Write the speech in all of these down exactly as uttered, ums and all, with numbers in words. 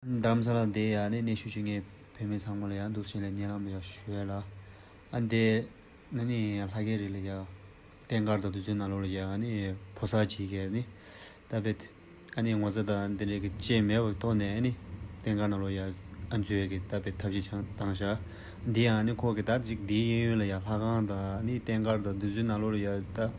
རྡ་རམ་ས་ལ་འདི་ཡ་ནི་གནས་བཞུགས་བྱེད་མཁན་བོད་མི་ཚང་མ་ལ་ཡ་འདུག་སེ་ལ་སྙན་ལམ་ཡ་ཞུ་ཡ་ལ། ཨ་འདི་ན་ནི་ལྷ་རྒྱལ་རི་ལ་ཡ་རྟེན་མཁར་དང་དུས་ཚོད་ནང་ལོགས་ལ་ཡ་ཨ་ནི་ཕོ་གསར་ཅིག་གིས་ནི་ད་བེད་ཨ་ནི་ངོ་ཚ་དང་འདི་འདྲའི་གི་ཅེས་མེད་པའི་ཐོག་ནས་ཨ་ནི་རྟེན་མཁར་ནང་ལོགས་ཡ་ཨ་འཛུལ་ཡ་གི་ད་བེད་ཐབས་ཤེས་ཆང་བཏང་བཞག་འདི་ཡང་ཨ་ནི་ཁོ་གི་ད་ཅིག་འདིའི་གཡས་གཡོན་ལ་ཡ་ལྷ་ཁང་དང་ཨ་ནི་རྟེན་མཁར་དང་འདི་ཚོའི་ནང་ལོགས་ལ་ཡ་ད་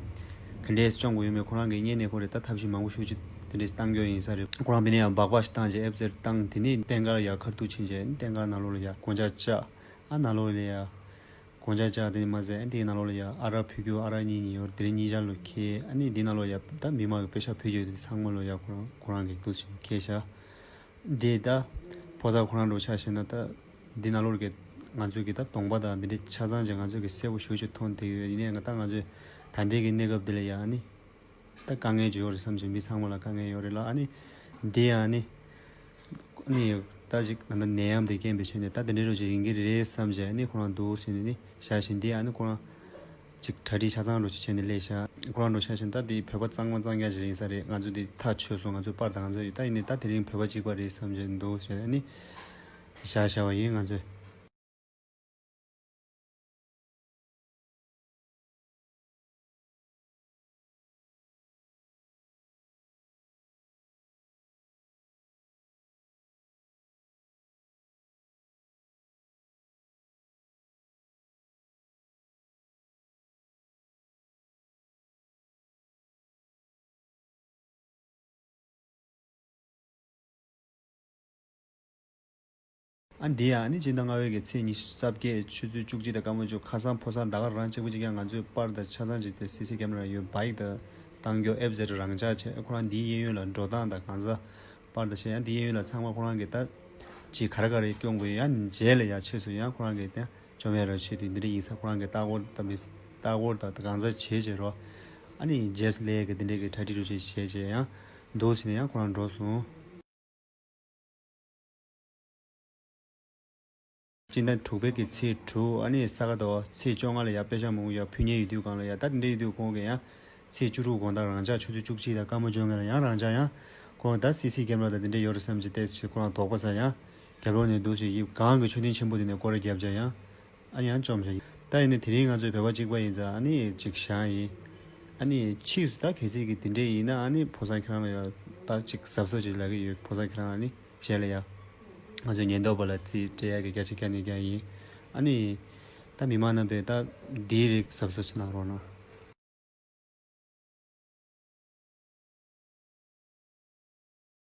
ག་འདྲས་སྐྱོང་དགོས་ཡོད་མེད་ཁོ་རང་གི་སྔོན་ནས་ཁོ་རེ་ད་ཐབས་ཤེས་མང་པོ་ཞེ་ཅིག་དེ་འདྲས་བཏང་རྒྱུ་ཡིན་ས་རེད། ཁོ་རང་བེད་ནས་ཡང་སྦག་སྦག་ཞིག་བཏང་རྗེས་ཨེབ་ཙེར་བཏང་དེ་ནས་རྟེན་མཁར་ཡ་ཁ་ཐུག་ཕྱིན་རྗེས་རྟེན་མཁར་ནང་ལོགས་ལ་ཡ་སྒོ་ལྕགས་བཅག་ཨ་ནང་ལོགས་ལ་ཡ་སྒོ་ལྕགས་བཅག་དེ་ནས་མ་ཟད་ཨ་དེའི་ནང་ལོགས་ལ་ཡ་ཨ་རག་ཕུལ་རྒྱུ་ཨ་རག་གཉིས་གཉིས་ཡོད་དེ་རིང་གཉིས་ཆར་ལོ་ཁེལ་ཨ་ནི་འདི་ནང་ལོགས་ཡ་ད་མི་མང་གི་པེ་ཤ་ཕུལ་རྒྱུ་དེ་ཚང་མ་ལོ་ཡ་ཁོ་རང་ཁོ་རང་གི་འདུག་ཕྱིན་ཁེལ་ཤག་འདི་ད་ཕོ་གསར་ཁོ་རང་འགྲོ་ཆ་བཞག་ན་ད་འདི་ནང་ལོགས་ཀྱི་ང་ཚོ་གི་ད་གདོང་པ་དང་འདི་འདྲའི་ཆ་ཚང་ཅིག་ང་ཚོ་གི་གསལ་པོ་ཞེ་ཅིག་མཐོང་བསྡད་ཡོད། ཡིན་ནའི་ང་ད་ང་ཚོའི་ད་ལྟའི་གི་གནས་སྐབས་འདི་ལ་ཡ་ཨ་ནི་ད་དཀའ་ངལ་ཅིག་ཡོད་རེད་བསམ་བྱས་མི་ཚང་མ་ལ་དཀའ་ངལ་ཡོད་རེད་ལ་ཨ་ནི་འདི་ཡང་ཨ་ནི་ཨ་ནི་ད་ཅིག་ད་ལྟ་ནད་ཡམས་དེ་རྐྱེན་པས་བྱས་ནས་ད་དེ་འདྲའི་རོ་ཅིག་ཡིན་གྱི་རེད་བསམ་བྱས་ཨ་ནི་ཁོ་རང་འདུག་ཟེར་ནས་ནི་བཞག་བཞིན་འདི་ཨ་ནི་ཁོ་རང་ཅིག་གྲ་སྒྲིག་ཆ་ཚང་རོ་ཅིག་བྱས་ནས་སླེབས་ཤག་ཁོ་རང་འགྲོ་ཤག་བཞིན་ད་དེ་བོད་པ་གཙང་མ་གཙང་རྐྱང་ཞིག་ཡིན་ས་རེད། ང་ཚོ་དེ་ཐག་ཆོད་སོང་། ང་ཚོ་པར་དང་ང་ཚོ་ཡོད་ད་ཡིན་ནི་ད་དེ་རིང་བོད་པ་གཅིག་པ་རེད་བསམ་བྱས་འདུག་ཟེར་ནས་ནི་བཞག་བཞག་པ་ཡིན་ང་ཚོས། ཨ་འདི་ཡང་ཨ་ནི་སྤྱི་ཟླ་ལྔ་པའི་གི་ཚེས་ཉི་ཤུ་རྩ་བརྒྱད་ཆུ་ཚོད་བཅུ་གཅིག་དང་སྐར་མ་བཅུ་ཁ་སང་ཕོ་གསར་ཟླ་བ་རང་གཅིག་པུ་གཅིག་ཀྱང་ང་ཚོའི་པར་དང་ཆ་ཚང་གཅིག་དེ་སི་སི་ཀེམ་ར་ཡོད་བའི་དང་བཏང་རྒྱུ་ཨེབ་ཟེར་རང་འཇགས་བྱས་ཁོ་རང་འདིའི་གཡས་གཡོན་ལ་འགྲོ་སྟངས་དང་གང་ཟག་པར་དང་བྱས་ཡང་འདིའི་གཡས་གཡོན་ལ་ཚང་མ་ཁོ་རང་གི་ད་ཅིག་ག་རེ་ག་རེ་སྐྱོང་དགོས་ཡང་རྗེས་ལ་ཡང་ཆེད་དུ་ཡང་ཁོ་རང་གི་ད་བཅོམ་ཡ་ར་ཆེད་དུ་འདི་འདྲ་ཡིན་ས་ཁོ་རང་གི་ལྟ་སྐོར་དང་མི་ལྟ་སྐོར་དང་གང་ཟག་བྱེད་བྱེད་རོགས་ཨ་ནི་རྗེས་སུ་ལས་ཀྱི་འདི་འདྲ་གི་གྲ་སྒྲིག་རུ་བྱེད་བྱེད་བྱེད་ཡང་འདུག་ཟིན་ན་ཡང་ཁོ་རང་འགྲོ་སོང་། སྤྱི་ཟླ་དྲུག་པའི་གི་ཚེས་དྲུག་ཨ་ནི་ས་ག་ཟླ་བ་ཚེས་བཅོ་ལྔ་ལ་ཡ་པེ་ཤ་མང་པོ་ཡ་ཕུལ་མཁན་ཡོད་དུས་གང་ལ་ཡ་ད་དེ་འདྲ་ཡོད་དུས་ཁོང་གི་ཡང་ཚེས་བཅུ་དྲུག་དགོང་དག་རང་འཇགས་ཆུ་ཚོད་བཅུ་གཅིག་དང་སྐར་མ་བཅོ་ལྔ་ལ་ཡང་རང་འཇགས་ཡང་ཁོང་ད་སི་སི་ཀེམ་ར་དང་དེ་འདྲ་ཡོད་རེད་བསམ་གྱི་ཏེ་ཞེས་ཁོ་རང་དོགས་པ་ཟ་ཡང་རྒྱབ་ལོགས་ནས་འདུག་ཞེས་ཡིབ་གང་གི་མཆོད་རྟེན་ཆེན་པོ་དེ་ནས་སྐོར་ར་རྒྱབ་བྱ་ཡང་ཨ་ནི་ཡང་བཅོམ་བྱ་ཡིན། ད་ཡིན་ནའི་དེ་རིང་ང་ཚོའི་བོད་པ་གཅིག་པ་ཡིན་ཙང་ཨ་ནི་ཅིག་བཞག་ཡིན། ཨ་ནི་ཕྱིས་སུ་ད་གལ་སྲིད་ཀྱི་དེ་འདྲས་ཡིན་ན་ཨ་ནི་ཕོ་བཟང་ཁྱེད་རང་ལ་ཡང་ད་ཅིག་གཟབ་གཟབ་ཅིག་ལབ་ཀྱི་ཡོད། ཕོ་བཟང་ཁྱེད་རང་ཨ་ནི་རྗེས་ལ་ཡ་ང་ཚོའི་ཉེན་རྟོག་པ་ལ་རྩིས་སྤྲད་ཡག་གི་བརྒྱ་ཆ་བརྒྱ་ནས་བརྒྱ་ཡིན། ཨ་ནི་ད་མི་མང་རྣམ་པས་ད་འདིའི་རིགས་གཟབ་གཟབ་ཅིག་གནང་རོགས་གནང་།